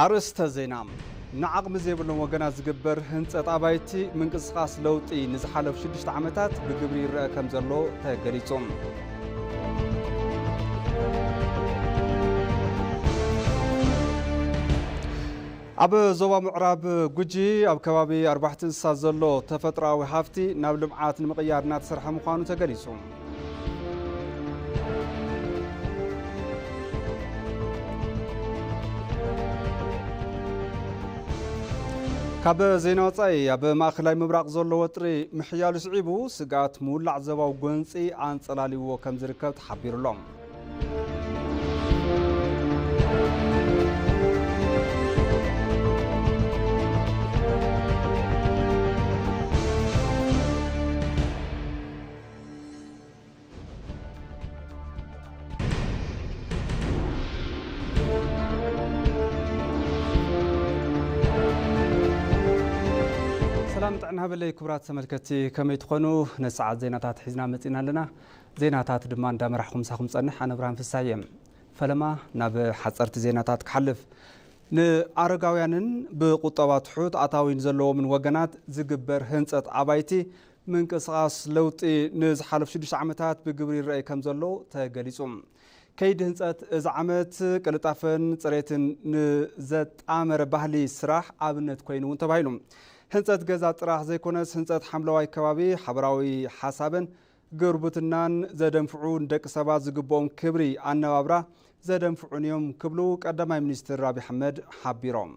ኣርእስተ ዜና። ንዓቕሚ ዘይብሎም ወገናት ዝግበር ህንጸት ኣባይቲ ምንቅስቓስ ለውጢ ንዝሓለፉ ሽዱሽተ ዓመታት ብግብሪ ይረአ ከም ዘሎ ተገሊጹ። ኣብ ዞባ ምዕራብ ጉጂ ኣብ ከባቢ ኣርባሕቲ እንስሳት ዘሎ ተፈጥሮኣዊ ሃፍቲ ናብ ልምዓት ንምቕያር እናተሰርሐ ምዃኑ ተገሊጹ። ካብ ዜና ወጻኢ፣ ኣብ ማእከላይ ምብራቕ ዘሎ ወጥሪ ምሕያሉ ስዒቡ፣ ስግኣት ምውላዕ ዞባዊ ጎንጺ ኣንጸላልይዎ ከም ዝርከብ ተሓቢሩ ኣሎ። ሰላም ጥዕና ሃበለይ ክቡራት ተመልከትቲ፣ ከመይ ትኾኑ? ነሰዓት ዜናታት ሒዝና መጺና ኣለና። ዜናታት ድማ እንዳመራሕኹም ምሳኹም ጸንሕ፣ ኣነ ብርሃን ፍሳየ። ፈለማ ናብ ሓጸርቲ ዜናታት ክሓልፍ። ንኣረጋውያንን ብቁጠባ ትሑት ኣታዊን ዘለዎምን ወገናት ዝግበር ህንጸት ኣባይቲ ምንቅስቓስ ለውጢ ንዝሓለፉ ሽዱሽተ ዓመታት ብግብሪ ይረኣይ ከም ዘሎ ተገሊጹ። ከይዲ ህንጸት እዚ ዓመት ቅልጣፈን ጽሬትን ንዘጣመረ ባህሊ ስራሕ ኣብነት ኮይኑ እውን ተባሂሉ። ህንጸት ገዛ ጥራሕ ዘይኮነስ፣ ህንጸት ሓምለዋይ ከባቢ፣ ሓበራዊ ሓሳብን ግርብትናን ዘደንፍዑ፣ ንደቂ ሰባት ዝግብኦም ክብሪ ኣነባብራ ዘደንፍዑን እዮም ክብሉ ቀዳማይ ሚኒስትር ኣብይ ኣሕመድ ሓቢሮም።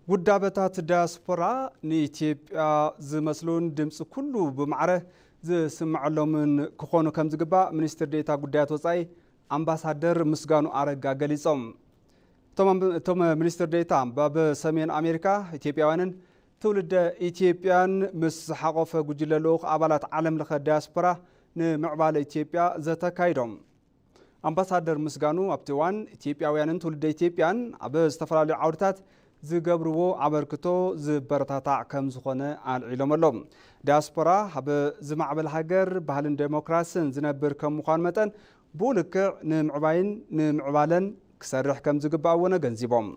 ውዳበታት ዳያስፖራ ንኢትዮጵያ ዝመስሉን ድምፂ ኩሉ ብማዕረ ዝስምዐሎምን ክኾኑ ከም ዝግባእ ሚኒስትር ዴኤታ ጉዳያት ወፃኢ ኣምባሳደር ምስጋኑ ኣረጋ ገሊፆም። እቶም ኣምብ-፣ እቶም ሚኒስትር ዴኤታ ኣብ ሰሜን ኣሜሪካ ኢትዮጵያውያንን ትውልደ ኢትዮጵያን ምስ ዝሓቆፈ ጉጅለ ልኡኽ ኣባላት ዓለም ለኸ ዳያስፖራ ንምዕባለ ኢትዮጵያ ዘተ ኣካይዶም። ኣምባሳደር ምስጋኑ ኣብቲ እዋን ኢትዮጵያውያንን ትውልደ ኢትዮጵያን ኣብ ዝተፈላለዩ ዓውድታት ዝገብርዎ ኣበርክቶ ዝበረታታዕ ከም ዝኾነ ኣልዒሎም ኣለዉ። ዳያስፖራ ኣብ ዝማዕበለ ሃገር ባህልን ዴሞክራስን ዝነብር ከም ምዃኑ መጠን ብኡ ልክዕ ንምዕባይን ንምዕባለን ክሰርሕ ከም ዝግባእ እውን ኣገንዚቦም።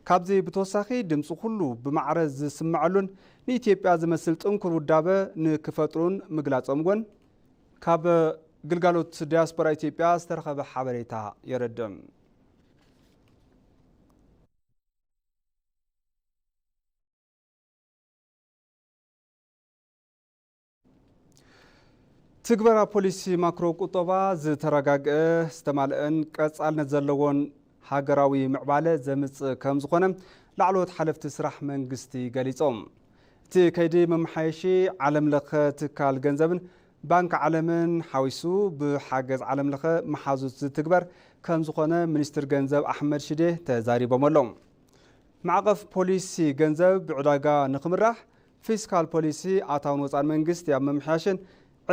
ካብዚ ብተወሳኺ ድምፂ ኩሉ ብማዕረ ዝስመዐሉን ንኢትዮጵያ ዝመስል ጥንኩር ውዳበ ንክፈጥሩን ምግላፆም እውን ካብ ግልጋሎት ዲያስፖራ ኢትዮጵያ ዝተረኸበ ሓበሬታ የረድእ። ትግበራ ፖሊሲ ማክሮ ቁጠባ ዝተረጋግአ፣ ዝተማልአን ቀጻልነት ዘለዎን ሃገራዊ ምዕባለ ዘምጽእ ከም ዝኾነ ላዕለዎት ሓለፍቲ ስራሕ መንግስቲ ገሊጾም። እቲ ከይዲ መመሓየሺ ዓለም ለኸ ትካል ገንዘብን ባንክ ዓለምን ሓዊሱ ብሓገዝ ዓለም ለኸ መሓዙት ዝትግበር ከም ዝኾነ ሚኒስትር ገንዘብ ኣሕመድ ሽዴ ተዛሪቦም ኣለዉ። ማዕቐፍ ፖሊሲ ገንዘብ ብዕዳጋ ንኽምራሕ ፊስካል ፖሊሲ ኣታውን ወፃን መንግስቲ ኣብ ምምሕያሽን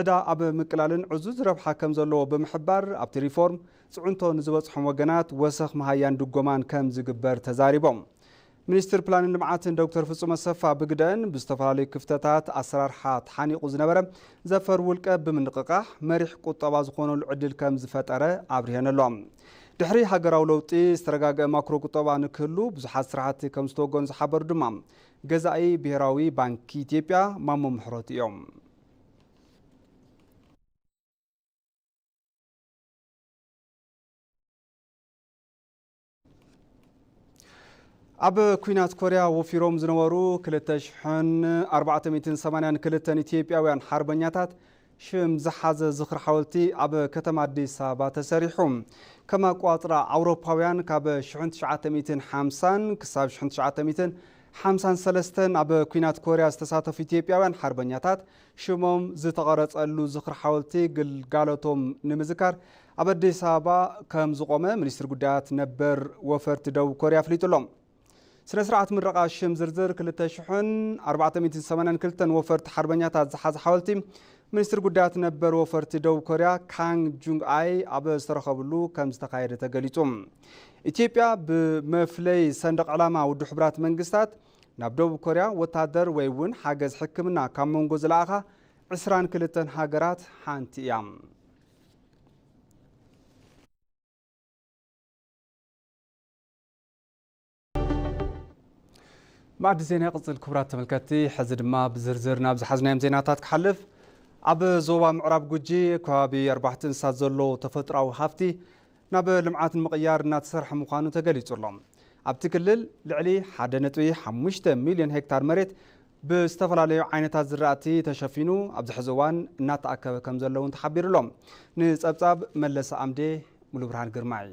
ዕዳ ኣብ ምቅላልን ዕዙዝ ረብሓ ከም ዘለዎ ብምሕባር ኣብቲ ሪፎርም ፅዕንቶ ንዝበፅሖም ወገናት ወሰኽ መሃያን ድጎማን ከም ዝግበር ተዛሪቦም። ሚኒስትር ፕላንን ልምዓትን ዶክተር ፍጹም ኣሰፋ ብግደን ብዝተፈላለዩ ክፍተታት ኣሰራርሓ ተሓኒቑ ዝነበረ ዘፈር ውልቀ ብምንቕቓሕ መሪሕ ቁጠባ ዝኾነሉ ዕድል ከም ዝፈጠረ ኣብሪሀን ኣሎ። ድሕሪ ሃገራዊ ለውጢ ዝተረጋገአ ማክሮ ቁጠባ ንክህሉ ብዙሓት ስራሕቲ ከም ዝተወገኑ ዝሓበሩ ድማ ገዛኢ ብሄራዊ ባንኪ ኢትዮጵያ ማሞ ምሕረቱ እዮም። ኣብ ኲናት ኮርያ ወፊሮም ዝነበሩ ክልተ ሽሕን ኣርባዕተ ሚእትን ሰማንያን ክልተን ኢትዮጵያውያን ሓርበኛታት ሽም ዝሓዘ ዝኽሪ ሓወልቲ ኣብ ከተማ ኣዲስ ኣበባ ተሰሪሑ። ከም ኣቋጽራ ኣውሮፓውያን ካብ ሽሕን ትሽዓተ ሚእትን ሓምሳን ክሳብ ሽሕን ትሽዓተ ሚእትን ሓምሳን ሰለስተን ኣብ ኲናት ኮርያ ዝተሳተፉ ኢትዮጵያውያን ሓርበኛታት ሽሞም ዝተቐረጸሉ ዝኽሪ ሓወልቲ ግልጋሎቶም ንምዝካር ኣብ ኣዲስ ኣበባ ከም ዝቖመ ሚኒስትሪ ጉዳያት ነበር ወፈርቲ ደቡብ ኮርያ ኣፍሊጡ ኣሎ። ስነ ስርዓት ምረቓ ሽም ዝርዝር ክልተ ሽሕን ኣርባዕተ ሚእትን ሰማንያን ክልተን ወፈርቲ ሓርበኛታት ዝሓዘ ሓወልቲ ሚኒስትሪ ጉዳያት ነበር ወፈርቲ ደቡብ ኮርያ ካንግ ጁንግ ኣይ ኣብ ዝተረኸብሉ ከም ዝተኻየደ ተገሊጹ። ኢትዮጵያ ብመፍለይ ሰንደቕ ዕላማ ውድብ ሕቡራት መንግስታት ናብ ደቡብ ኮርያ ወታደር ወይ እውን ሓገዝ ሕክምና ካብ መንጎ ዝለኣኻ ዕስራን ክልተን ሃገራት ሓንቲ እያ። ማዕዲ ዜና ይቕጽል። ክቡራት ተመልከትቲ፣ ሕዚ ድማ ብዝርዝር ናብ ዝሓዝናዮም ዜናታት ክሓልፍ፣ ኣብ ዞባ ምዕራብ ጉጂ ከባቢ ኣርባሕቲ እንስሳት ዘሎ ተፈጥሮኣዊ ሃፍቲ ናብ ልምዓት ንምቕያር እናተሰርሐ ምዃኑ ተገሊጹ ኣሎ። ኣብቲ ክልል ልዕሊ ሓደ ነጥቢ ሓሙሽተ ሚልዮን ሄክታር መሬት ብዝተፈላለዩ ዓይነታት ዝራእቲ ተሸፊኑ ኣብዚ ሕዚ እዋን እናተኣከበ ከም ዘሎ እውን ተሓቢሩ ኣሎ። ንጸብጻብ መለሰ ኣምዴ፣ ሙሉ ብርሃን ግርማይ።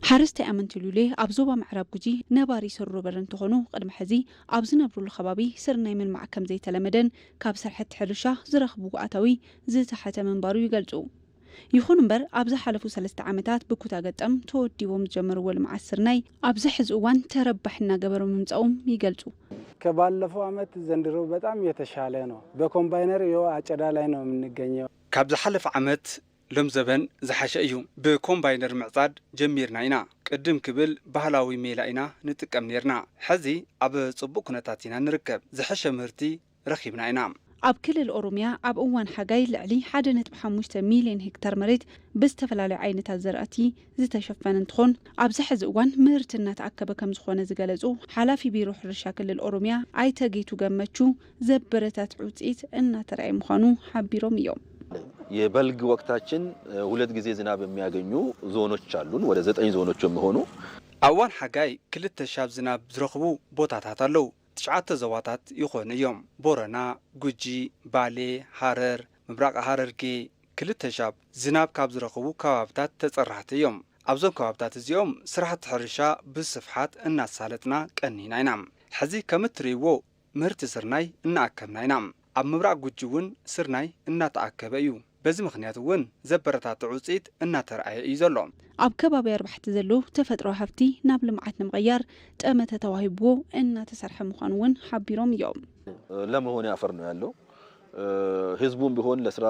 ሓረስታይ ኣመንቲ ሉሌ ኣብ ዞባ ምዕራብ ጉጂ ነባሪ ሰሮ በር እንትኾኑ፣ ቅድሚ ሕዚ ኣብ ዝነብሩሉ ከባቢ ስርናይ ምልማዕ ከም ዘይተለመደን ካብ ስራሕቲ ሕርሻ ዝረኽብዎ ኣታዊ ዝተሓተ ምንባሩ ይገልጹ። ይኹን እምበር፣ ኣብ ዝሓለፉ ሰለስተ ዓመታት ብኩታ ገጠም ተወዲቦም ዝጀመርዎ ልምዓት ስርናይ ኣብዚ ሕዚ እዋን ተረባሒ እናገበሮም ምምጻኦም ይገልጹ። ከባለፈው ዓመት ዘንድሮ በጣም የተሻለ ነው። በኮምባይነር ይኸው አጨዳ ላይ ነው የምንገኘው። ካብ ዝሓለፈ ዓመት ሎም ዘበን ዝሓሸ እዩ። ብኮምባይነር ምዕጻድ ጀሚርና ኢና። ቅድም ክብል ባህላዊ ሜላ ኢና ንጥቀም ኔርና። ሕዚ ኣብ ጽቡቕ ኩነታት ኢና ንርከብ። ዝሐሸ ምህርቲ ረኺብና ኢና። ኣብ ክልል ኦሮሚያ ኣብ እዋን ሓጋይ ልዕሊ ሓደ ነጥቢ ሓሙሽተ ሚልዮን ሄክታር መሬት ብዝተፈላለዩ ዓይነታት ዘራእቲ ዝተሸፈነ እንትኾን፣ ኣብዚ ሕዚ እዋን ምህርቲ እናተኣከበ ከም ዝኾነ ዝገለጹ ሓላፊ ቢሮ ሕርሻ ክልል ኦሮሚያ ኣይተ ጌቱ ገመቹ፣ ዘበረታትዕ ውፅኢት እናተረኣየ ምዃኑ ሓቢሮም እዮም። የበልግ ወቅታችን ሁለት ጊዜ ዝናብ የሚያገኙ ዞኖች አሉን። ወደ ዘጠኝ ዞኖች የሚሆኑ። ኣብ እዋን ሓጋይ ክልተ ሻብ ዝናብ ዝረኽቡ ቦታታት ኣለዉ። ትሽዓተ ዞባታት ይኾኑ እዮም። ቦረና፣ ጉጂ፣ ባሌ፣ ሃረር፣ ምብራቕ ሃረርጌ፣ ክልተ ሻብ ዝናብ ካብ ዝረኽቡ ከባብታት ተጸራሕቲ እዮም። ኣብዞም ከባብታት እዚኦም ስራሕቲ ሕርሻ ብስፍሓት እናሳለጥና ቀኒና ኢና። ሕዚ ከም እትርእይዎ ምህርቲ ስርናይ እናኣከብና ኢና። ኣብ ምብራቕ ጉጂ እውን ስርናይ እናተኣከበ እዩ። በዚ ምኽንያት እውን ዘበረታትዕ ውፅኢት እናተረኣየ እዩ ዘሎ። ኣብ ከባቢ ኣርባሕቲ ዘሎ ተፈጥሮ ሃፍቲ ናብ ልምዓት ንምቕያር ጠመተ ተዋሂብዎ እናተሰርሐ ምዃኑ እውን ሓቢሮም እዮም። ለም የሆነ አፈር ነው ያለው። ህዝቡም ቢሆን ለስራ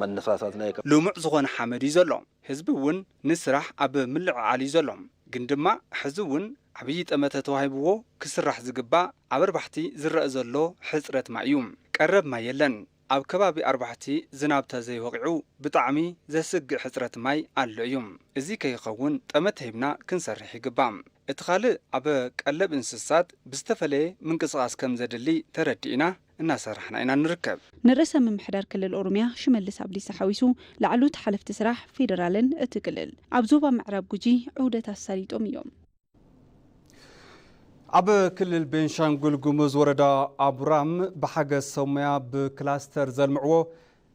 መነሳሳትና የከ- ልሙዕ ዝኾነ ሓመድ እዩ ዘሎ። ህዝቢ እውን ንስራሕ ኣብ ምልዕዓል እዩ ዘሎ። ግን ድማ ሕዚ እውን ዓብዪ ጠመተ ተዋሂብዎ ክስራሕ ዝግባእ ኣብ ኣርባሕቲ ዝረአ ዘሎ ሕፅረት ማይ እዩ። ቀረብ ማይ የለን። ኣብ ከባቢ ኣርባሕቲ ዝናብ ተዘይወቒዑ ብጣዕሚ ዘስግእ ሕፅረት ማይ ኣሎ እዩ። እዚ ከይኸውን ጠመተ ሂብና ክንሰርሕ ይግባእ። እቲ ካልእ ኣብ ቀለብ እንስሳት ብዝተፈለየ ምንቅስቓስ ከም ዘድሊ ተረዲእና እናሰራሕና ኢና ንርከብ። ንርእሰ ምምሕዳር ክልል ኦሮሚያ ሽመልስ ኣብዲሳ ሓዊሱ ላዕለዎት ሓለፍቲ ስራሕ ፌደራልን እቲ ክልል ኣብ ዞባ ምዕራብ ጉጂ ዑደት ኣሳሊጦም እዮም። ኣብ ክልል ቤንሻንጉል ጉሙዝ ወረዳ ኣቡራም ብሓገዝ ሰብ ሞያ ብክላስተር ዘልምዕዎ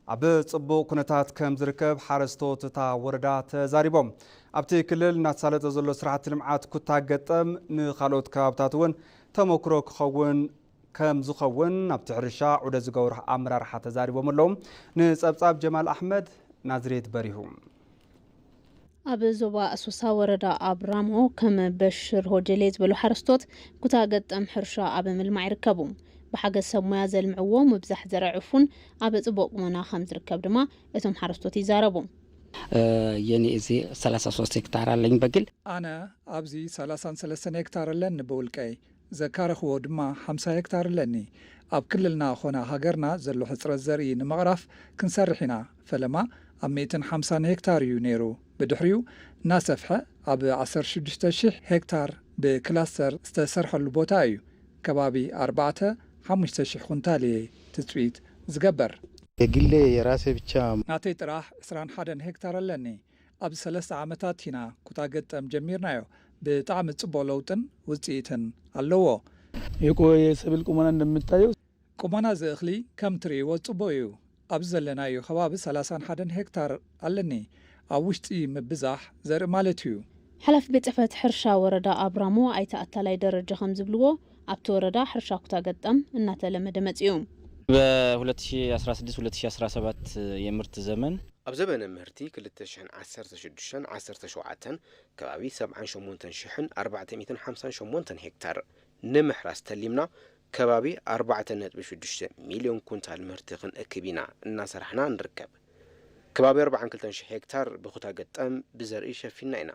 ኣብ ጽቡቕ ኩነታት ከም ዝርከብ ሓረስቶት እታ ወረዳ ተዛሪቦም። ኣብቲ ክልል እናተሳለጠ ዘሎ ስራሕቲ ልምዓት ኩታ ገጠም ንኻልኦት ከባብታት እውን ተመክሮ ክኸውን ከም ዝኸውን ኣብቲ ሕርሻ ዑደት ዝገበሩ ኣመራርሓ ተዛሪቦም ኣለዉ። ንጸብጻብ ጀማል ኣሕመድ፣ ናዝሬት በሪሁ። ኣብ ዞባ ኣሶሳ ወረዳ ኣብራሞ ከም በሽር ሆጀሌ ዝበሉ ሓረስቶት ኩታ ገጠም ሕርሻ ኣብ ምልማዕ ይርከቡ። ብሓገዝ ሰብ ሞያ ዘልምዕዎ ምብዛሕ ዘርዒ ዑፉን ኣብ ጽቡቕ ቁመና ከም ዝርከብ ድማ እቶም ሓረስቶት ይዛረቡ። የኔ እዚ ሰላሳ ሶስት ሄክታር ኣለኝ በግል። ኣነ ኣብዚ ሰላሳን ሰለስተን ሄክታር ኣለኒ ብውልቀይ። ዘካረኽዎ ድማ ሓምሳ ሄክታር ኣለኒ። ኣብ ክልልና ኾነ ሃገርና ዘሎ ሕፅረት ዘርኢ ንምቕራፍ ክንሰርሕ ኢና። ፈለማ ኣብ ሚእትን ሓምሳን ሄክታር እዩ ነይሩ። ብድሕሪኡ እናሰፍሐ ኣብ ዓሰርተ ሽዱሽተ ሺሕ ሄክታር ብክላስተር ዝተሰርሐሉ ቦታ እዩ። ከባቢ ኣርባዕተ፣ ሓሙሽተ ሺሕ ኩንታል እየ ትፅቢት ዝገበር። የግሌ የራሴ ብቻ። ናተይ ጥራሕ ዕስራን ሓደን ሄክታር ኣለኒ። ኣብዚ ሰለስተ ዓመታት ኢና ኩታ ገጠም ጀሚርናዮ። ብጣዕሚ ጽቡቕ ለውጥን ውጽኢትን ኣለዎ። የቆየ የሰብል ቁመና እንደምታየው። ቁመና እዚ እኽሊ ከም ትርእይዎ ጽቡቕ እዩ። ኣብዚ ዘለናዮ ከባቢ ሰላሳን ሓደን ሄክታር ኣለኒ። ኣብ ውሽጢ ምብዛሕ ዘርኢ ማለት እዩ። ሓላፊ ቤት ጽሕፈት ሕርሻ ወረዳ ኣብራሞ ኣይተ ኣታላይ ደረጀ ከም ዝብልዎ፣ ኣብቲ ወረዳ ሕርሻ ኩታ ገጠም እናተለመደ መጺኡ። በ ሁለት ሺ አስራ ስድስት ሁለት ሺ አስራ ሰባት የምርት ዘመን ኣብ ዘበነ ምህርቲ ክልተ ሽሕን ዓሰርተ ሽዱሽተን ዓሰርተ ሸውዓተን ከባቢ ሰብዓን ሸሞንተን ሽሕን ኣርባዕተ ሚእትን ሓምሳን ሸሞንተን ሄክታር ንምሕራስ ተሊምና ከባቢ ኣርባዕተ ነጥቢ ሽዱሽተ ሚልዮን ኩንታል ምህርቲ ክንእክብ ኢና እናሰራሕና ንርከብ። ከባቢ ኣርባዓን ክልተን ሽሕ ሄክታር ብኩታ ገጠም ብዘርኢ ሸፊንና ኢና።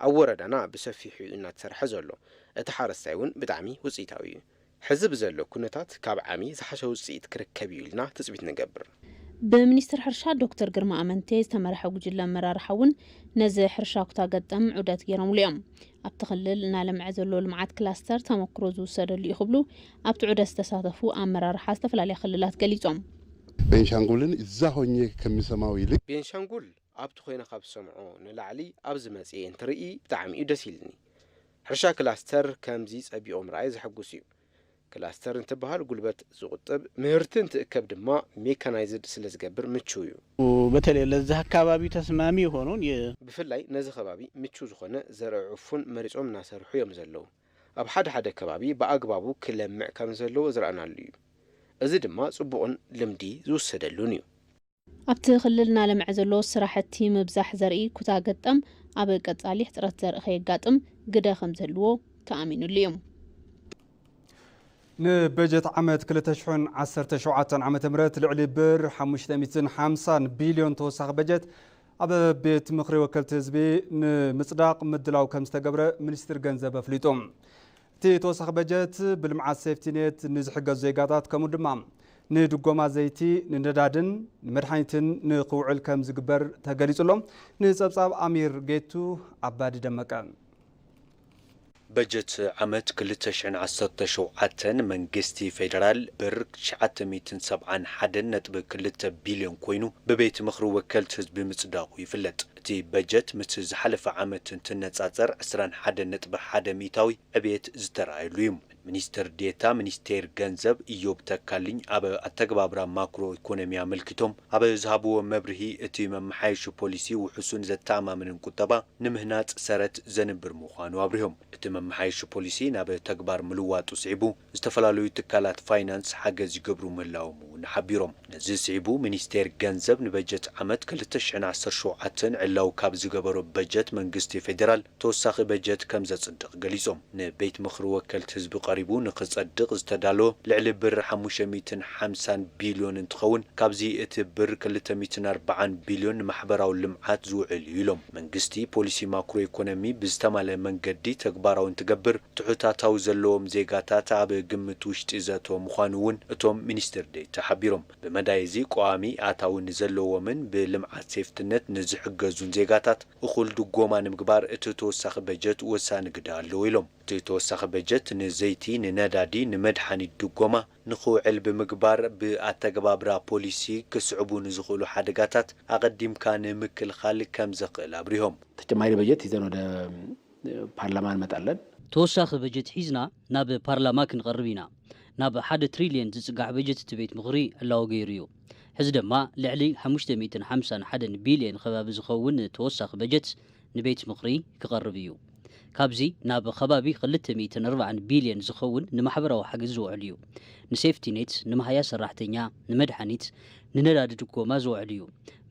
ኣብ ወረዳና ብሰፊሑ እዩ እናተሰርሐ ዘሎ። እቲ ሓረስታይ እውን ብጣዕሚ ውፅኢታዊ እዩ። ሕዚ ብዘሎ ኩነታት ካብ ዓሚ ዝሓሸ ውፅኢት ክርከብ እዩ ኢልና ትፅቢት ንገብር። ብሚኒስትር ሕርሻ ዶክተር ግርማ ኣመንቴ ዝተመርሐ ጉጅለ ኣመራርሓ እውን ነዚ ሕርሻ ኩታ ገጠም ዑደት ገይሮምሉ እዮም። ኣብቲ ክልል እናለምዐ ዘሎ ልምዓት ክላስተር ተመክሮ ዝውሰደሉ እዩ ክብሉ ኣብቲ ዑደት ዝተሳተፉ ኣመራርሓ ዝተፈላለያ ክልላት ገሊጾም። ቤንሻንጉልን እዛ ሆኜ ከሚሰማው ይልቅ ቤንሻንጉል ኣብቲ ኮይነ ካብ ዝሰምዖ ንላዕሊ ኣብዚ መፅየ እንትርኢ ብጣዕሚ እዩ ደስ ኢልኒ። ሕርሻ ክላስተር ከምዚ ፀቢቖ ምርኣይ ዘሐጉስ እዩ። ክላስተር እንትበሃል ጉልበት ዝቑጥብ፣ ምህርቲ እንትእከብ ድማ ሜካናይዝድ ስለ ዝገብር ምቹው እዩ። በተለይ ለዚህ አካባቢ ተስማሚ የሆነውን የ ብፍላይ ነዚ ከባቢ ምቹው ዝኾነ ዘርኢ ዕፉን መሪጾም እናሰርሑ እዮም ዘለዉ። ኣብ ሓደ ሓደ ከባቢ ብኣግባቡ ክለምዕ ከም ዘለዎ ዝረኣናሉ እዩ። እዚ ድማ ጽቡቕን ልምዲ ዝውሰደሉን እዩ። ኣብቲ ክልል እናለምዐ ዘሎ ስራሕቲ ምብዛሕ ዘርኢ ኩታ ገጠም ኣብ ቀጻሊ ሕጽረት ዘርኢ ከየጋጥም ግደ ከም ዝህልዎ ተኣሚኑሉ እዩ። ንበጀት ዓመት ክልተ ሽሕን ዓሰርተ ሸውዓተን ዓመተ ምህረት ልዕሊ ብር ሓሙሽተ ሚእትን ሓምሳን ቢልዮን ተወሳኺ በጀት ኣብ ቤት ምኽሪ ወከልቲ ህዝቢ ንምጽዳቕ ምድላው ከም ዝተገብረ ሚኒስትሪ ገንዘብ ኣፍሊጡ። እቲ ተወሳኺ በጀት ብልምዓት ሴፍቲኔት ንዝሕገዙ ዜጋታት ከምኡ ድማ ንድጎማ ዘይቲ፣ ንነዳድን ንመድሓኒትን ንክውዕል ከም ዝግበር ተገሊጹ ኣሎ። ንጸብጻብ ኣሚር ጌቱ ኣባዲ ደመቀ። በጀት ዓመት ክልተ ሽሕን ዓሰርተ ሸውዓተን መንግስቲ ፌደራል ብር ትሽዓተ ሚእትን ሰብዓን ሓደን ነጥቢ ክልተ ቢልዮን ኮይኑ ብቤት ምኽሪ ወከልቲ ህዝቢ ምጽዳቑ ይፍለጥ። እቲ በጀት ምስ ዝሓለፈ ዓመት እንትነጻጸር ዕስራን ሓደን ነጥቢ ሓደ ሚእታዊ ዕብየት ዝተረኣየሉ እዩ። ሚኒስትር ዴታ ሚኒስቴር ገንዘብ ኢዮብ ተካልኝ ኣብ ኣተገባብራ ማክሮ ኢኮኖሚ ኣመልኪቶም ኣብ ዝሃብዎ መብርሂ እቲ መመሓየሺ ፖሊሲ ውሑስን ዘተኣማምንን ቁጠባ ንምህናጽ ሰረት ዘንብር ምዃኑ ኣብሪሆም። እቲ መመሓየሺ ፖሊሲ ናብ ተግባር ምልዋጡ ስዒቡ ዝተፈላለዩ ትካላት ፋይናንስ ሓገዝ ይገብሩ ምህላዎም እውን ሓቢሮም። ነዚ ስዒቡ ሚኒስቴር ገንዘብ ንበጀት ዓመት ክልተ ሽሕን ዓሰርተ ሸውዓተን ዕላው ካብ ዝገበሮ በጀት መንግስቲ ፌዴራል ተወሳኺ በጀት ከም ዘጽድቕ ገሊጾም። ንቤት ምኽሪ ወከልቲ ህዝቢ ቀሪቡ ንኽጸድቕ ዝተዳለወ ልዕሊ ብር ሓሙሽተ ሚእትን ሓምሳን ቢልዮን እንትኸውን ካብዚ እቲ ብር ክልተ ሚእትን ኣርባዓን ቢልዮን ንማሕበራዊ ልምዓት ዝውዕል እዩ ኢሎም። መንግስቲ ፖሊሲ ማክሮ ኢኮኖሚ ብዝተማልአ መንገዲ ተግባራዊ እንትገብር ትሑት ኣታዊ ዘለዎም ዜጋታት ኣብ ግምት ውሽጢ ዘእተወ ምዃኑ እውን እቶም ሚኒስትር ዴኤታ ሓቢሮም። ብመዳይ እዚ ቀዋሚ ኣታዊ ንዘለዎምን ብልምዓት ሴፍትነት ንዝሕገዙን ዜጋታት እኹል ድጎማ ንምግባር እቲ ተወሳኺ በጀት ወሳኒ ግደ ኣለዎ ኢሎም። እቲ ተወሳኺ በጀት ንዘይቲ፣ ንነዳዲ፣ ንመድሓኒት ድጎማ ንኽውዕል ብምግባር ብኣተገባብራ ፖሊሲ ክስዕቡ ንዝኽእሉ ሓደጋታት ኣቐዲምካ ንምክልኻል ከም ዘኽእል ኣብሪሆም። ተጨማሪ በጀት ይዘን ወደ ፓርላማ እንመጣለን። ተወሳኺ በጀት ሒዝና ናብ ፓርላማ ክንቐርብ ኢና። ናብ ሓደ ትሪልየን ዝጽጋዕ በጀት እቲ ቤት ምኽሪ ዕላዊ ገይሩ እዩ። ሕዚ ድማ ልዕሊ ሓሙሽተ ሚእትን ሓምሳን ሓደን ቢልየን ከባቢ ዝኸውን ተወሳኺ በጀት ንቤት ምኽሪ ክቐርብ እዩ። ካብዚ ናብ ከባቢ ክልተ ሚእትን ኣርባዓን ቢልየን ዝኸውን ንማሕበራዊ ሓገዝ ዝውዕል እዩ። ንሴፍቲኔት፣ ንመሃያ ሰራሕተኛ፣ ንመድሓኒት፣ ንነዳዲ ድጎማ ዝውዕል እዩ።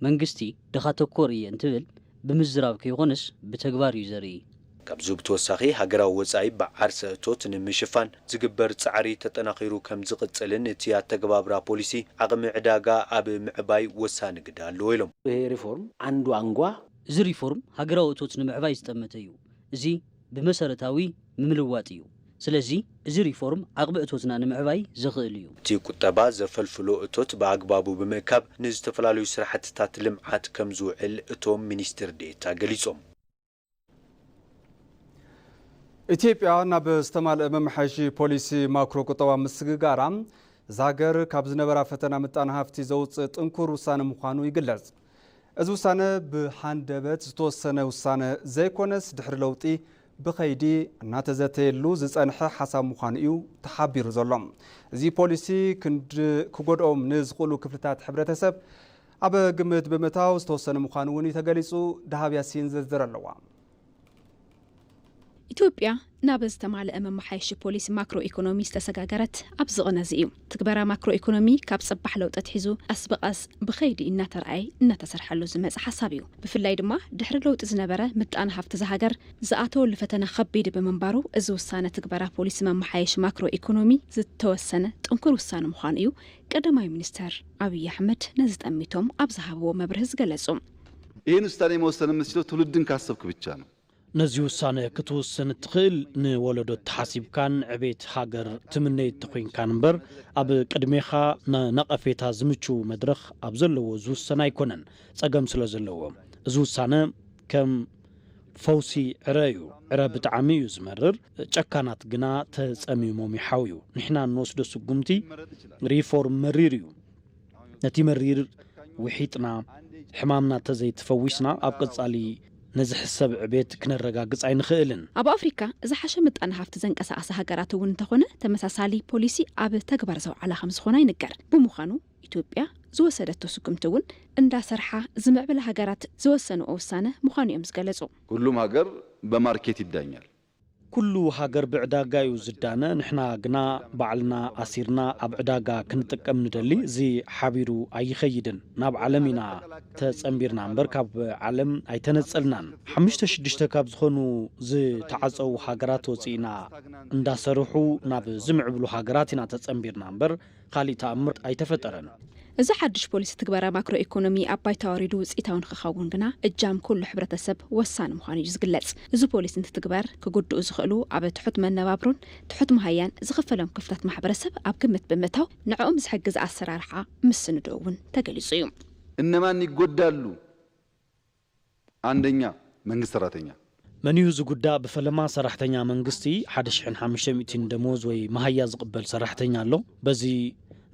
መንግስቲ ድኻ ተኮር እየ እንትብል ብምዝራብ ከይኾነስ ብተግባር እዩ ዘርኢ። ካብዚ ብተወሳኺ ሃገራዊ ወፃኢ ብዓርሰ እቶት ንምሽፋን ዝግበር ፃዕሪ ተጠናኺሩ ከም ዝቕፅልን እቲ ኣተገባብራ ፖሊሲ ዓቕሚ ዕዳጋ ኣብ ምዕባይ ወሳኒ ግደ ኣለዎ ኢሎም። ይሄ ሪፎርም አንዱ አንጓ እዚ ሪፎርም ሃገራዊ እቶት ንምዕባይ ዝጠመተ እዩ። እዚ ብመሰረታዊ ምምልዋጥ እዩ። ስለዚ እዚ ሪፎርም ዓቕሚ እቶትና ንምዕባይ ዘኽእል እዩ። እቲ ቁጠባ ዘፈልፍሎ እቶት ብኣግባቡ ብምእካብ ንዝተፈላለዩ ስራሕትታት ልምዓት ከም ዝውዕል እቶም ሚኒስትር ዴኤታ ገሊፆም። ኢትዮጵያ ናብ ዝተማልአ መመሓየሺ ፖሊሲ ማክሮ ቁጠባ ምስግጋራ እዛ ሃገር ካብ ዝነበራ ፈተና ምጣነ ሃፍቲ ዘውፅእ ጥንኩር ውሳነ ምዃኑ ይግለጽ። እዚ ውሳነ ብሃንደበት ዝተወሰነ ውሳነ ዘይኮነስ ድሕሪ ለውጢ ብኸይዲ እናተዘተየሉ ዝጸንሐ ሓሳብ ምዃኑ እዩ ተሓቢሩ ዘሎ። እዚ ፖሊሲ ክንድ ክጎድኦም ንዝኽእሉ ክፍልታት ሕብረተሰብ ኣብ ግምት ብምእታው ዝተወሰነ ምዃኑ እውን እዩ ተገሊጹ። ደሃብ ያሲን ዝርዝር ኣለዋ። ኢትዮጵያ ናብ ዝተማልአ መመሓየሺ ፖሊሲ ማክሮ ኢኮኖሚ ዝተሰጋገረት ኣብዚ ቅነ እዚ እዩ። ትግበራ ማክሮ ኢኮኖሚ ካብ ጽባሕ ለውጢ ኣትሒዙ ቀስ ብቐስ ብኸይዲ እናተረኣየ እናተሰርሐሉ ዝመጽእ ሓሳብ እዩ። ብፍላይ ድማ ድሕሪ ለውጢ ዝነበረ ምጣነ ሃፍቲ እዛ ሃገር ዝኣተወሉ ፈተና ከቢድ ብምንባሩ እዚ ውሳነ ትግበራ ፖሊሲ መመሓየሺ ማክሮ ኢኮኖሚ ዝተወሰነ ጥንኩር ውሳነ ምዃኑ እዩ ቀዳማይ ሚኒስተር ኣብይ ኣሕመድ ነዚ ጠሚቶም ኣብ ዝሃብዎ መብርሂ ዝገለጹ። ይህን ውሳኔ መወሰን የምትችለው ትውልድን ካሰብክ ብቻ ነው። ነዚ ውሳነ ክትውስን እትኽእል ንወለዶ ተሓሲብካን ዕቤት ሃገር ትምነይ እተኾይንካን እምበር፣ ኣብ ቅድሜኻ ንነቐፌታ ዝምችው መድረኽ ኣብ ዘለዎ ዝውሰን ኣይኮነን። ጸገም ስለ ዘለዎ፣ እዚ ውሳነ ከም ፈውሲ ዕረ እዩ። ዕረ ብጣዕሚ እዩ ዝመርር። ጨካናት ግና ተጸሚሞም ይሓውዩ። ንሕና እንወስዶ ስጉምቲ ሪፎርም መሪር እዩ። ነቲ መሪር ውሒጥና፣ ሕማምና ተዘይተፈዊስና፣ ኣብ ቀጻሊ ንዝሕሰብ ዕቤት ክነረጋግጽ ኣይንኽእልን። ኣብ ኣፍሪካ ዝሓሸ ምጣነ ሃፍቲ ዘንቀሳቐሳ ሃገራት እውን እንተኾነ፣ ተመሳሳሊ ፖሊሲ ኣብ ተግባር ዘውዓላ ከም ዝኾና ይንገር። ብምዃኑ፣ ኢትዮጵያ ዝወሰደቶ ስጉምቲ እውን እንዳሰርሓ ዝምዕብላ ሃገራት ዝወሰንኦ ውሳነ ምዃኑ እዮም ዝገለጹ። ሁሉም ሀገር በማርኬት ይዳኛል። ኩሉ ሃገር ብዕዳጋ እዩ ዝዳነ። ንሕና ግና ባዕልና ኣሲርና ኣብ ዕዳጋ ክንጥቀም ንደሊ። እዚ ሓቢሩ ኣይኸይድን። ናብ ዓለም ኢና ተጸንቢርና እምበር ካብ ዓለም ኣይተነጸልናን። ሓሙሽተ ሽዱሽተ ካብ ዝኾኑ ዝተዓጸዉ ሃገራት ወጺእና እንዳሰርሑ ናብ ዝምዕብሉ ሃገራት ኢና ተጸንቢርና እምበር ካሊእ ተኣምር ኣይተፈጠረን። እዚ ሓድሽ ፖሊሲ ትግበራ ማክሮ ኢኮኖሚ ኣብ ባይታ ወሪዱ ውፅኢታዊ ንክኸውን ግና እጃም ኩሉ ሕብረተሰብ ወሳኒ ምዃኑ እዩ ዝግለጽ። እዚ ፖሊሲ እንትትግበር ክጉድኡ ዝኽእሉ ኣብ ትሑት መነባብሮን ትሑት መሃያን ዝኽፈሎም ክፍላት ማሕበረሰብ ኣብ ግምት ብምእታው ንዕኦም ዝሕግዝ ኣሰራርሓ ምስንዶ እውን ተገሊጹ እዩ። እነማን ይጎዳሉ? አንደኛ መንግስት ሰራተኛ። መን እዩ ዝጉዳእ? ብፈለማ ሰራሕተኛ መንግስቲ ሓደ ሽሕን ሓሙሽተ ሚእትን ደሞዝ ወይ መሃያ ዝቕበል ሰራሕተኛ ኣሎ። በዚ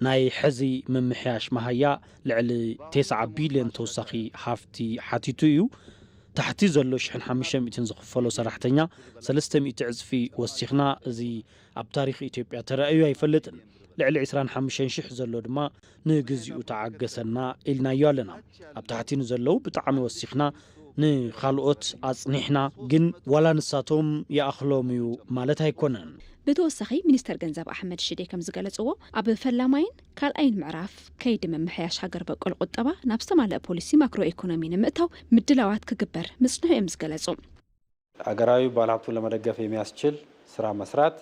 ናይ ሕዚ ምምሕያሽ መሃያ ልዕሊ ተስዓ ቢልዮን ተወሳኺ ሃፍቲ ሓቲቱ እዩ። ታሕቲ ዘሎ ሽሕን ሓሙሽተ ሚእትን ዝኽፈሎ ሰራሕተኛ ሰለስተ ሚእቲ ዕፅፊ ወሲኽና። እዚ ኣብ ታሪኽ ኢትዮጵያ ተራእዩ ኣይፈልጥን። ልዕሊ ዕስራን ሓሙሽተን ሽሕ ዘሎ ድማ ንግዚኡ ተዓገሰና ኢልናዮ ኣለና። ኣብ ታሕቲ ንዘለዉ ብጣዕሚ ወሲኽና፣ ንኻልኦት ኣጽኒሕና፣ ግን ዋላ ንሳቶም ይኣኽሎም እዩ ማለት ኣይኮነን። ብተወሳኺ ሚኒስተር ገንዘብ ኣሕመድ ሽዴ ከም ዝገለጽዎ ኣብ ፈላማይን ካልኣይን ምዕራፍ ከይዲ ምምሕያሽ ሃገር በቆል ቁጠባ ናብ ዝተማልአ ፖሊሲ ማክሮ ኢኮኖሚ ንምእታው ምድላዋት ክግበር ምጽንሑ እዮም ዝገለጹ። አገራዊ ባለሀብቱን ለመደገፍ የሚያስችል ስራ መስራት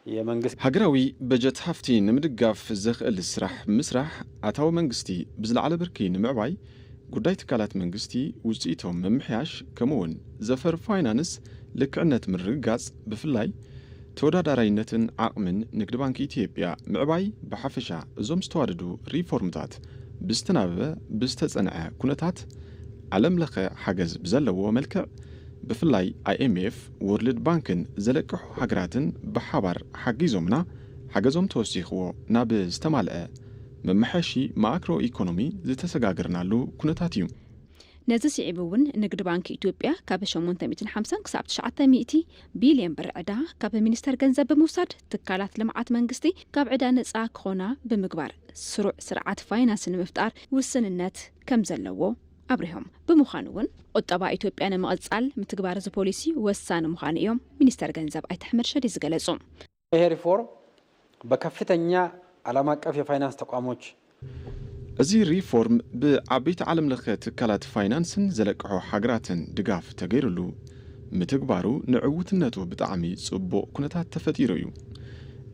የመንግስት ሃገራዊ በጀት ሃፍቲ ንምድጋፍ ዘኽእል ስራሕ ምስራሕ ኣታዊ መንግስቲ ብዝለዓለ ብርኪ ንምዕባይ ጉዳይ ትካላት መንግስቲ ውፅኢቶም ምምሕያሽ ከምኡውን ዘፈር ፋይናንስ ልክዕነት ምርግጋፅ ብፍላይ ተወዳዳራይነትን ዓቕምን ንግዲ ባንኪ ኢትዮጵያ ምዕባይ ብሓፈሻ እዞም ዝተዋደዱ ሪፎርምታት ብዝተናበበ ብዝተፀንዐ ኩነታት ዓለም ለኸ ሓገዝ ብዘለዎ መልክዕ ብፍላይ ኣይኤምኤፍ፣ ወርልድ ባንክን ዘለቅሑ ሃገራትን ብሓባር ሓጊዞምና ሓገዞም ተወሲኽዎ ናብ ዝተማልአ መመሓየሺ ማክሮ ኢኮኖሚ ዝተሰጋገርናሉ ኩነታት እዩ። ነዚ ስዒቡ እውን ንግዲ ባንኪ ኢትዮጵያ ካብ ሸሞንተ ሚእትን ሓምሳን ክሳብ ትሽዓተ ሚእቲ ቢልዮን ብር ዕዳ ካብ ሚኒስተር ገንዘብ ብምውሳድ ትካላት ልምዓት መንግስቲ ካብ ዕዳ ነፃ ክኾና ብምግባር ስሩዕ ስርዓት ፋይናንስ ንምፍጣር ውስንነት ከም ዘለዎ ኣብሪሆም። ብምዃኑ እውን ቁጠባ ኢትዮጵያ ንምቕፃል ምትግባር እዚ ፖሊሲ ወሳኒ ምዃኑ እዮም ሚኒስተር ገንዘብ ኣይተ ኣሕመድ ሸዴ ዝገለፁ። ይሄ ሪፎርም በከፍተኛ ዓለም አቀፍ የፋይናንስ ተቋሞች እዚ ሪፎርም ብዓበይቲ ዓለም ለኸ ትካላት ፋይናንስን ዘለቅሖ ሃገራትን ድጋፍ ተገይሩሉ ምትግባሩ ንዕውትነቱ ብጣዕሚ ፅቡቕ ኩነታት ተፈጢሩ እዩ።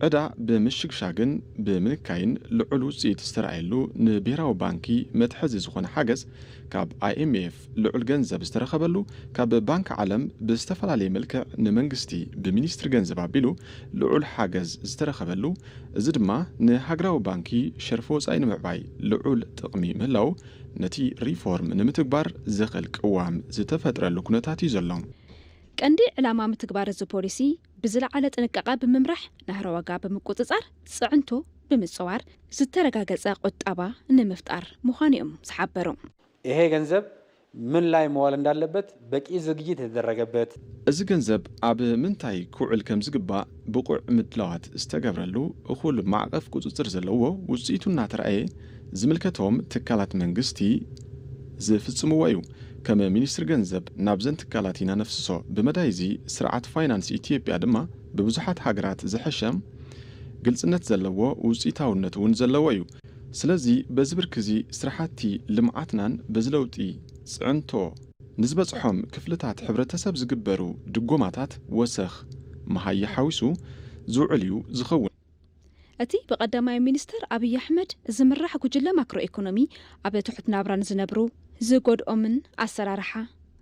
ዕዳ ብምሽግሻግን ብምንካይን ልዑል ውፅኢት ዝተረኣየሉ ንብሄራዊ ባንኪ መትሐዚ ዝኾነ ሓገዝ ካብ ኣይኤምኤፍ ልዑል ገንዘብ ዝተረኸበሉ፣ ካብ ባንክ ዓለም ብዝተፈላለየ መልክዕ ንመንግስቲ ብሚኒስትሪ ገንዘብ ኣቢሉ ልዑል ሓገዝ ዝተረኸበሉ፣ እዚ ድማ ንሃገራዊ ባንኪ ሸርፊ ወፃኢ ንምዕባይ ልዑል ጥቕሚ ምህላው ነቲ ሪፎርም ንምትግባር ዘኽእል ቅዋም ዝተፈጥረሉ ኩነታት እዩ ዘሎ። ቀንዲ ዕላማ ምትግባር እዚ ፖሊሲ ብዝለዓለ ጥንቃቐ ብምምራሕ፣ ናህሪ ዋጋ ብምቁጽጻር፣ ጽዕንቶ ብምጽዋር፣ ዝተረጋገጸ ቁጠባ ንምፍጣር ምዃኑ እዮም ዝሓበሩ። ይሄ ገንዘብ ምን ላይ መዋል እንዳለበት በቂ ዝግጅት የተደረገበት፣ እዚ ገንዘብ ኣብ ምንታይ ክውዕል ከም ዝግባእ ብቑዕ ምድላዋት ዝተገብረሉ፣ እኹል ማዕቐፍ ቁጽጽር ዘለዎ፣ ውጽኢቱ እናተራእየ ዝምልከቶም ትካላት መንግስቲ ዝፍጽምዎ እዩ። ከም ሚኒስትሪ ገንዘብ ናብዘን ትካላት ኢና ነፍስሶ። ብመዳይ እዚ ስርዓት ፋይናንስ ኢትዮጵያ ድማ ብብዙሓት ሃገራት ዝሐሸ ግልጽነት ዘለዎ ውፅኢታውነት እውን ዘለዎ እዩ። ስለዚ በዚ ብርኪ እዚ ስራሕቲ ልምዓትናን በዚ ለውጢ ፅዕንቶ ንዝበፅሖም ክፍልታት ሕብረተሰብ ዝግበሩ ድጎማታት ወሰኽ መሃያ ሓዊሱ ዝውዕል እዩ ዝኸውን። እቲ ብቐዳማይ ሚኒስትር ኣብይ ኣሕመድ ዝምራሕ ጉጅለ ማክሮ ኢኮኖሚ ኣብ ትሑት ናብራ ንዝነብሩ ዝጎድኦምን ኣሰራርሓ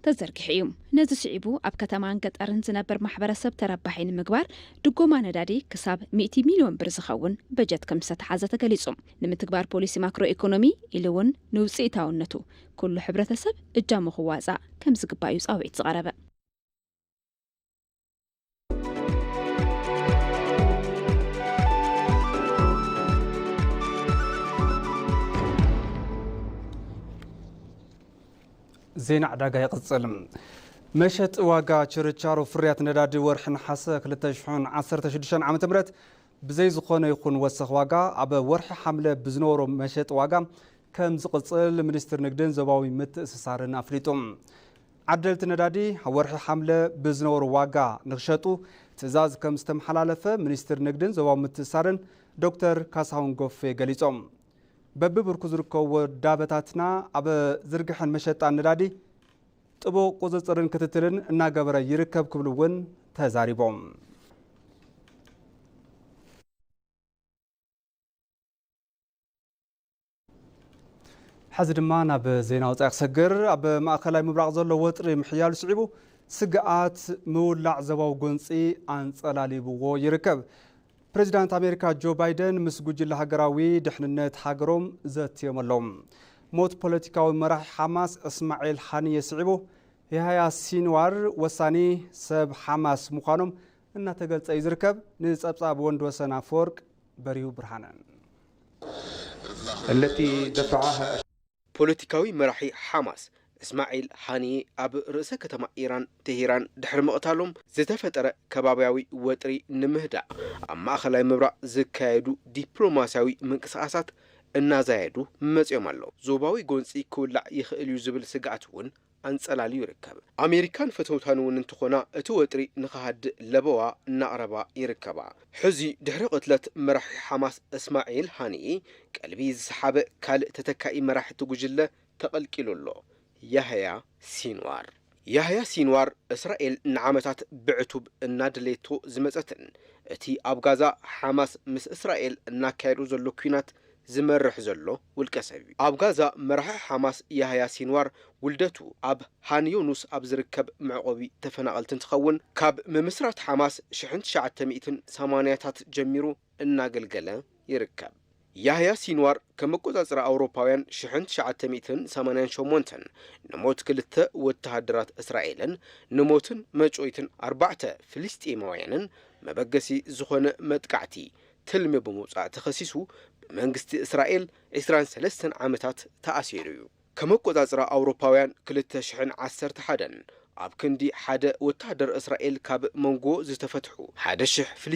ተዘርጊሑ እዩ። ነዚ ስዒቡ ኣብ ከተማን ገጠርን ዝነብር ማሕበረሰብ ተረባሒ ንምግባር ድጎማ ነዳዲ ክሳብ ሚእቲ ሚልዮን ብር ዝኸውን በጀት ከም ዝተተሓዘ ተገሊጹ። ንምትግባር ፖሊሲ ማክሮ ኢኮኖሚ ኢሉ እውን ንውፅኢታውነቱ ኩሉ ሕብረተሰብ እጃሙ ክዋፃእ ከም ዝግባእ እዩ ፃውዒት ዝቐረበ። ዜና ዕዳጋ ይቕጽል። መሸጢ ዋጋ ችርቻሮ ፍርያት ነዳዲ ወርሒ ነሓሰ ክልተ ሽሕን ዓሰርተ ሽዱሽተን ዓመተ ምህረት ብዘይ ዝኾነ ይኹን ወሰኽ ዋጋ ኣብ ወርሒ ሓምለ ብዝነበሮ መሸጢ ዋጋ ከም ዝቕጽል ሚኒስትር ንግድን ዞባዊ ምትእስሳርን ኣፍሊጡ። ዓደልቲ ነዳዲ ኣብ ወርሒ ሓምለ ብዝነበሮ ዋጋ ንኽሸጡ ትእዛዝ ከም ዝተመሓላለፈ ሚኒስትር ንግድን ዞባዊ ምትእስሳርን ዶክተር ካሳሁን ጎፌ ገሊጾም። በብብርኩ ዝርከቡ ወዳበታትና ኣብ ዝርግሐን መሸጣን ነዳዲ ጥቡቕ ቁፅፅርን ክትትልን እናገበረ ይርከብ ክብሉ እውን ተዛሪቦም። ሕዚ ድማ ናብ ዜና ወፃኢ ክሰግር። ኣብ ማእኸላይ ምብራቕ ዘሎ ወጥሪ ምሕያሉ ስዒቡ ስግኣት ምውላዕ ዞባዊ ጎንፂ ኣንፀላሊብዎ ይርከብ። ፕሬዚዳንት ኣሜሪካ ጆ ባይደን ምስ ጉጅለ ሃገራዊ ድሕንነት ሃገሮም ዘትዮም ኣለዉ። ሞት ፖለቲካዊ መራሒ ሓማስ እስማዒል ሃኒየ ስዒቡ የሃያ ሲንዋር ወሳኒ ሰብ ሓማስ ምዃኖም እናተገልጸ እዩ ዝርከብ። ንጸብጻብ ወንድወሰን ኣፈወርቅ በሪሁ ብርሃነ። التي دفعها ፖለቲካዊ መራሒ ሓማስ እስማዒል ሃኒየ ኣብ ርእሰ ከተማ ኢራን ቴሄራን ድሕሪ ምቕታሎም ዝተፈጠረ ከባብያዊ ወጥሪ ንምህዳእ ኣብ ማእኸላይ ምብራቕ ዝካየዱ ዲፕሎማስያዊ ምንቅስቓሳት እናዛየዱ መፂኦም ኣለዉ። ዞባዊ ጎንፂ ክውላዕ ይኽእል እዩ ዝብል ስግኣት እውን ኣንፀላልዩ ይርከብ። ኣሜሪካን ፈተውታን እውን እንትኾና እቲ ወጥሪ ንኽሃድእ ለበዋ እናቕረባ ይርከባ። ሕዚ ድሕሪ ቅትለት መራሒ ሓማስ እስማዒል ሃኒየ ቀልቢ ዝሰሓበ ካልእ ተተካኢ መራሒ እቲ ጉጅለ ተቐልቂሉ ኣሎ። ያህያ ሲንዋር። ያህያ ሲንዋር እስራኤል ንዓመታት ብዕቱብ እናደለየቶ ዝመጸትን እቲ ኣብ ጋዛ ሓማስ ምስ እስራኤል እናካየዶ ዘሎ ኲናት ዝመርሕ ዘሎ ውልቀ ሰብ እዩ። ኣብ ጋዛ መራሒ ሓማስ ያህያ ሲንዋር ውልደቱ ኣብ ሃን ዮኑስ ኣብ ዝርከብ መዕቆቢ ተፈናቐልቲ እንትኸውን ካብ ምምስራት ሓማስ ሽሕን ትሽዓተ ሚእትን ሰማንያታት ጀሚሩ እናገልገለ ይርከብ። ያህያ ሲንዋር ከም ኣቆጻጽራ ኣውሮፓውያን ሽሕን ትሽዓተ ሚእትን ሰማንያን ሸሞንተን ንሞት ክልተ ወተሃደራት እስራኤልን ንሞትን መጭወይትን ኣርባዕተ ፍልስጤማውያንን መበገሲ ዝኾነ መጥቃዕቲ ትልሚ ብምውጻእ ተኸሲሱ ብመንግስቲ እስራኤል ዕስራን ሰለስተን ዓመታት ተኣሲሩ እዩ። ከም ኣቆጻጽራ ኣውሮፓውያን ክልተ ሽሕን ዓሰርተ ሓደን ኣብ ክንዲ ሓደ ወተሃደር እስራኤል ካብ መንጎ ዝተፈትሑ ሓደ ሽሕ